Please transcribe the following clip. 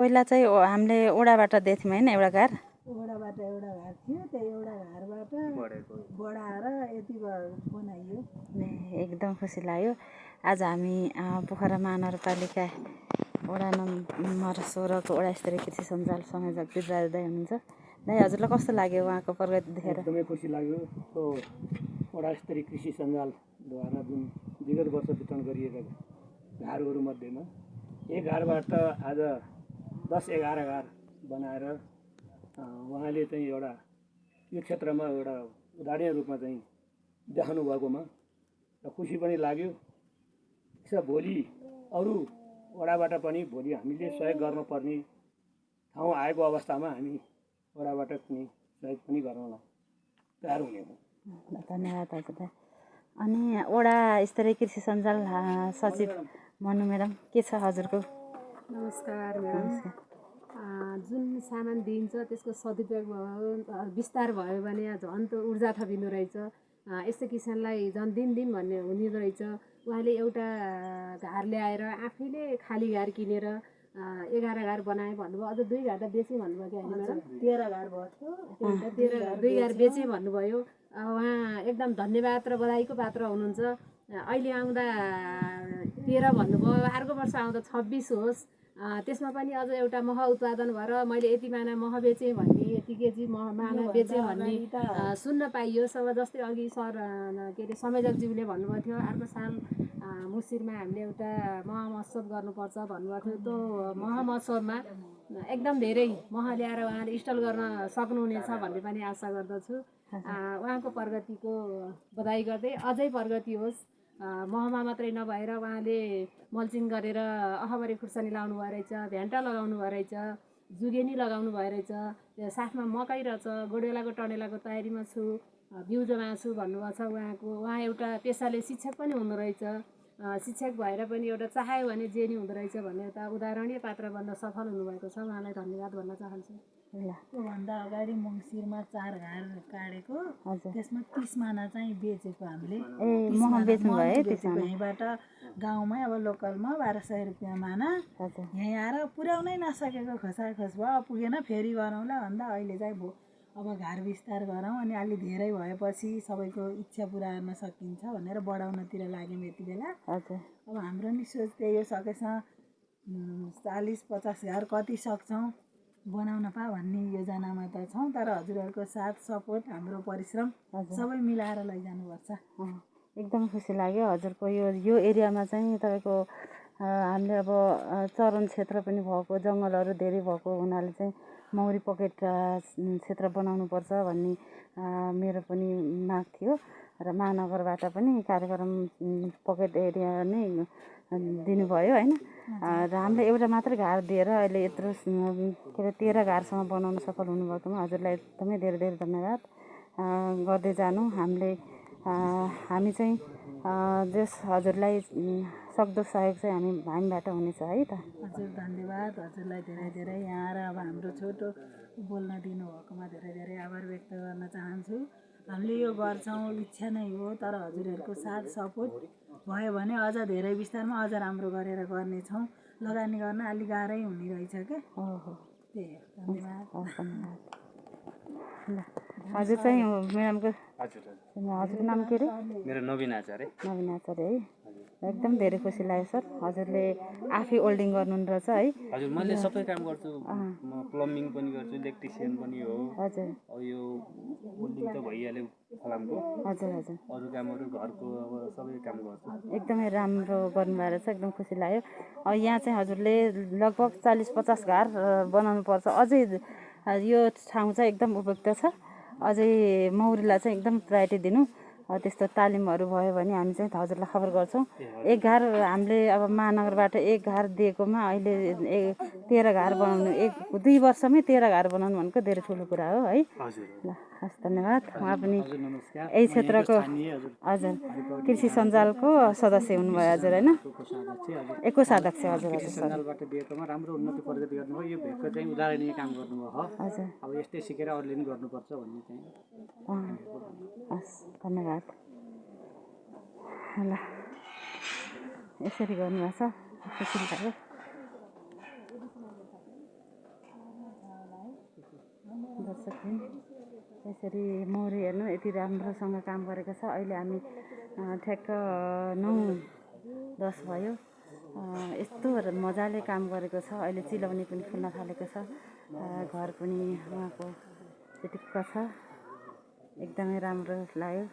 पहिला चाहिँ हामीले ओडाबाट दिएको थियौँ होइन एउटा घर ओडाबाट एउटा घर थियो त्यो एउटा घरबाट बढाएर यति बनाइयो। एकदम खुसी लाग्यो। आज हामी पोखरा महानगरपालिका वडा नम्बर 16 को वडा स्तरीय कृषि सञ्जाल संयोजक बिरबहादुर दाइ हुनुहुन्छ। दाइ हजुरलाई कस्तो लाग्यो उहाँको प्रगति देखेर? एकदमै खुसी लाग्यो। त्यो वडा स्तरीय कृषि सञ्जालद्वारा जुन विगत वर्ष वितरण गरिएका घरहरू मध्येमा एक घरबाट आज 10-11 घर बनाएर उहाँले चाहिँ एउटा यो क्षेत्रमा एउटा उदाहरणीय रूपमा चाहिँ देखाउनु भएकोमा र खुसी पनि लाग्यो। भोलि अरू वडाबाट पनि भोलि हामीले सहयोग गर्नुपर्ने ठाउँ आएको अवस्थामा हामी वडाबाट कुनै सहयोग पनि गर्न तयार हुने हो। धन्यवाद हजुरलाई। अनि वडा स्तरीय कृषि सञ्जाल सचिव मनु म्याडम के छ हजुरको? नमस्कार म्याडम। जुन सामान दिइन्छ त्यसको सदुपयोग भयो, विस्तार भयो भने झन् त ऊर्जा थपिँदो रहेछ। यस्तो किसानलाई झन् दिन भन्ने हुने रहेछ। उहाँले एउटा घर ल्याएर आफैले खाली घर किनेर 11 घर बनाए भन्नुभयो। अझ 2 घर त बेचेँ भन्नुभयो कि होइन म्याडम? 13 घर भयो थियो। 2 घर बेचेँ भन्नुभयो। उहाँ एकदम धन्यवाद र बधाईको पात्र हुनुहुन्छ। अहिले आउँदा 13 भन्नुभयो, अर्को वर्ष आउँदा 26 होस्। त्यसमा पनि अझ एउटा मह उत्पादन भएर मैले यति माना मह बेचेँ भन्ने, यति केजी माना बेचेँ भन्ने सुन्न पाइयोस्। अब जस्तै अघि सर के अरे संयोजकज्यूले भन्नुभएको थियो अर्को साल मुसिरमा हामीले एउटा मह महोत्सव गर्नुपर्छ भन्नुभएको थियो। त्यो मह महोत्सवमा एकदम धेरै मह ल्याएर उहाँले इन्स्टल गर्न सक्नुहुनेछ भन्ने पनि आशा गर्दछु। उहाँको प्रगतिको बधाई गर्दै अझै प्रगति होस्। महमा मात्रै नभएर उहाँले मल्चिङ गरेर अहबारी खुर्सानी लगाउनु भयो रहेछ, भ्यान्टा लगाउनु भयो रहेछ, जुगेनी लगाउनु भयो रहेछ, साथमा मकै रहेछ। गोडेलाको टनेलाको तयारीमा छु, बिउ जमाएको छु भन्नुभएको छ उहाँको। उहाँ एउटा पेसाले शिक्षक पनि हुनु रहेछ। शिक्षक भएर पनि एउटा चाह्यो भने जे नि हुँदो रहेछ भन्ने एउटा उदाहरणीय पात्र बन्न सफल हुनुभएको छ। उहाँलाई धन्यवाद भन्न चाहन्छु। त्योभन्दा अगाडि मङ्सिरमा 4 घर काटेको, त्यसमा 30 माना चाहिँ बेचेको हामीले। यहीँबाट गाउँमै अब लोकलमा 1200 रुपियाँ माना यहीँ आएर पुर्याउनै नसकेको खसाखस भयो। पुगेन फेरि गरौँला भन्दा अहिले चाहिँ अब घर विस्तार गरौँ अनि अलि धेरै भएपछि सबैको इच्छा पुरा गर्न सकिन्छ भनेर बढाउनतिर लाग्यौँ यति बेला। अब हाम्रो नि सोच त्यही हो, सकेसम्म 40-50 घर कति सक्छौँ बनाउन पा भन्ने योजनामा त छौँ। तर हजुरहरूको साथ सपोर्ट हाम्रो परिश्रम सबै मिलाएर लैजानुपर्छ। एकदम खुसी लाग्यो हजुरको यो एरियामा चाहिँ तपाईँको हामीले अब चरन क्षेत्र पनि भएको, जङ्गलहरू धेरै भएको हुनाले चाहिँ मौरी पकेट क्षेत्र बनाउनुपर्छ भन्ने मेरो पनि माग थियो र महानगरबाट पनि कार्यक्रम पकेट एरिया नै दिनुभयो होइन। र हामीले एउटा मात्रै घर दिएर अहिले यत्रो के अरे 13 घरसम्म बनाउन सफल हुनुभएकोमा हजुरलाई एकदमै धेरै धेरै धन्यवाद गर्दै जानु। हामी चाहिँ जस हजुरलाई सक्दो सहयोग चाहिँ हामीबाट हुनेछ है त। हजुर धन्यवाद। हजुरलाई धेरै धेरै यहाँ आएर अब हाम्रो छोटो बोल्न दिनुभएकोमा धेरै धेरै आभार व्यक्त गर्न चाहन्छु। हामीले यो गर्छौँ इच्छा नै हो, तर हजुरहरूको साथ सपोर्ट भयो भने अझ धेरै विस्तारमा अझ राम्रो गरेर गर्नेछौँ। लगानी गर्न अलिक गाह्रै हुने रहेछ क्या। त्यही हो। धन्यवाद। हजुर चाहिँ म्याडमको हजुरको नाम के अरे? मेरो नवीन आचार्य है। एकदम धेरै खुसी लाग्यो सर। हजुरले आफै होल्डिङ गर्नुहुँदो रहेछ है? हजुर मैले सबै काम गर्छु। म प्लम्बिङ पनि गर्छु, इलेक्ट्रिसियन पनि हो। हजुर। अब यो होल्डिङ त भइहाल्यो फलामको। हजुर। अरू कामहरू घरको अब सबै काम गर्छु। एकदमै राम्रो गर्नुभएको रहेछ, एकदम खुसी लाग्यो। अब यहाँ चाहिँ हजुरले लगभग 40-50 घर बनाउनु पर्छ। अझै यो ठाउँ चाहिँ एकदम उपयुक्त छ। अझै मौरीलाई चाहिँ एकदम प्रायोरिटी दिनु। त्यस्तो तालिमहरू भयो भने हामी चाहिँ हजुरलाई खबर गर्छौँ। एक घर हामीले अब महानगरबाट एक घर दिएकोमा अहिले 13 घर बनाउनु 2 वर्षमै 13 घर बनाउनु भनेको धेरै ठुलो कुरा हो है। ल हस् धन्यवाद। उहाँ पनि यही क्षेत्रको हजुर कृषि सञ्जालको सदस्य हुनुभयो हजुर होइन? कोषाध्यक्ष हजुर। सञ्जालबाट दिएकोमा राम्रो उन्नति प्रगति गर्नुभयो। यो भेगको चाहिँ उदाहरणीय काम गर्नुभयो। हजुर। अब यस्तै सिकेर अरूले पनि गर्नुपर्छ भन्ने चाहिँ हस् धन्यवाद। ल यसरी गर्नुभएको छ, खुसी लाग्यो। दर्शकबिन यसरी मौरी हेर्नु यति राम्रोसँग काम गरेको छ। अहिले हामी ठ्याक्क 9:10 भयो। यस्तो मजाले काम गरेको छ। अहिले चिलाउने पनि फुल्न थालेको छ। घर पनि उहाँको चिटिक्क छ। एकदमै राम्रो लाग्यो।